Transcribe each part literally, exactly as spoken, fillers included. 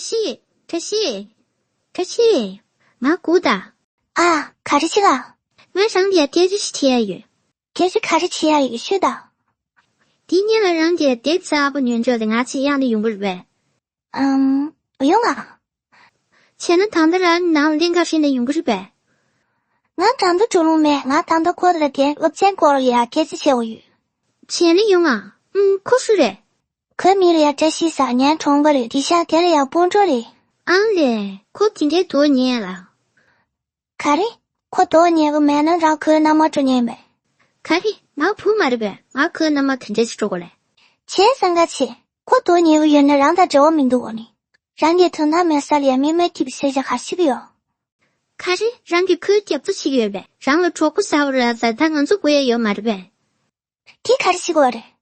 ཤི། བཀྲ་ཤིས། བཀྲ་ཤིས། ང་སྒུག་དང་། ཨ། ག་རེ་བྱེད་ག་ང་རང་ལ་སྐད་ཆ་ཞིག་དྲི་ཡ་ཡོད། སྐད་ཆ་ག་རེ་དྲི་ཡ་ཡོད་ཤོད་དང་། འདི་སྔོན་ལ་རང་གིས་དེབ་གསར་པ་ཉོས་འཇོག་དེ་ང་ཚོའི་གཡང་ལ་ཡོང་གི་རེད་པས། ཨམ། ཡོང་ང་། བྱས་ན་ད་ལྟ་རང་ནང་ལ་ལེན་ག་ཧྲིན་ནས་ཡོང་གི་རེད་པས། ང་ད་ལྟ་འགྲོ་ལོང་མེད། ང་ད་ལྟ་ཁོ་དང་དེ་སློབ་ཚན་སྐོར་ལ་ཡ་སྐད་ཆ་བྱེད་དགོས་ཡོད། བྱས་ན་ཡོང་ང་། ཨུམ། ཁོ་སུ་རེད། ཁོའི་མིང་ལ་ཡ་བཀྲ་ཤིས་ཟེར། ངའི་གྲོགས་པོ་རེད། དེ་ཤག་དེ་ལ་ཡ་སྤོན་གྲོགས་རེད། ཨང་ལས། ཁོ་དེ་འདྲའི་དོ་ཉེ་ལ། ག་རེ། ཁོ་དོ་ཉེ་གི་མེད་ན་རང་ཁོའི་མནའ་མ་འགྲོ་ཉེ་མེད། ག་རེ། ང་བུ་མ་རེད་པས། ང་ཁོའི་མནའ་མ་དེ་འདྲ་ཞིག་འགྲོ་དགོས་ལས། བྱས་ཙང་ག་བྱེད། ཁོ་དོ་ཉེ་གི་ཡོད་ན་རང་དང་འབྲེལ་བ་མི་འདུག་གོ་ནི། རང་གི་དོན་དག་མེད་ས་ལ་ཡ་མི་མེད་ཀྱི་བྱས་བྱ་ག་ཞིག་ཡོད། ག་རེ། རང་གིས་ཁོའི་རྒྱབ་རྩ་བྱེད་ཀྱི་ཡོད་པས། རང་ལ་གྲོགས་པོ་ཟེར་བ་ར་ད་ལྟ་ང་ཚོ་དགོས་ཡ་ཡོད་མ་རེད་པས། དེ་ག་རེ་བྱེད་དགོས་རེད།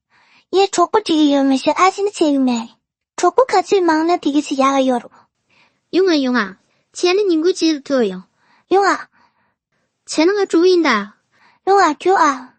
ངས་གྲོགས་པོ་འགྲིག་གི་ཡོད་མེད་ཤེས་ཨ་ཅེ་ནི་བྱེད་ཀྱི་མེད། གྲོགས་པོ་ག་ཚོད་མང་ན་དེ་གི་ཚོད་ཡག་ག་ཡོད་རེད། ཡོང་ང་ཡོང་ང་། བྱས་ན་ཉིན་གུང་གཅིག་ལ་ཐུག་ཡོང་། ཡོང་ང་། བྱས་ན་ང་འགྲོ་གི་ཡིན་ད། ཡོང་ང་། རྒྱུགས་ཨ།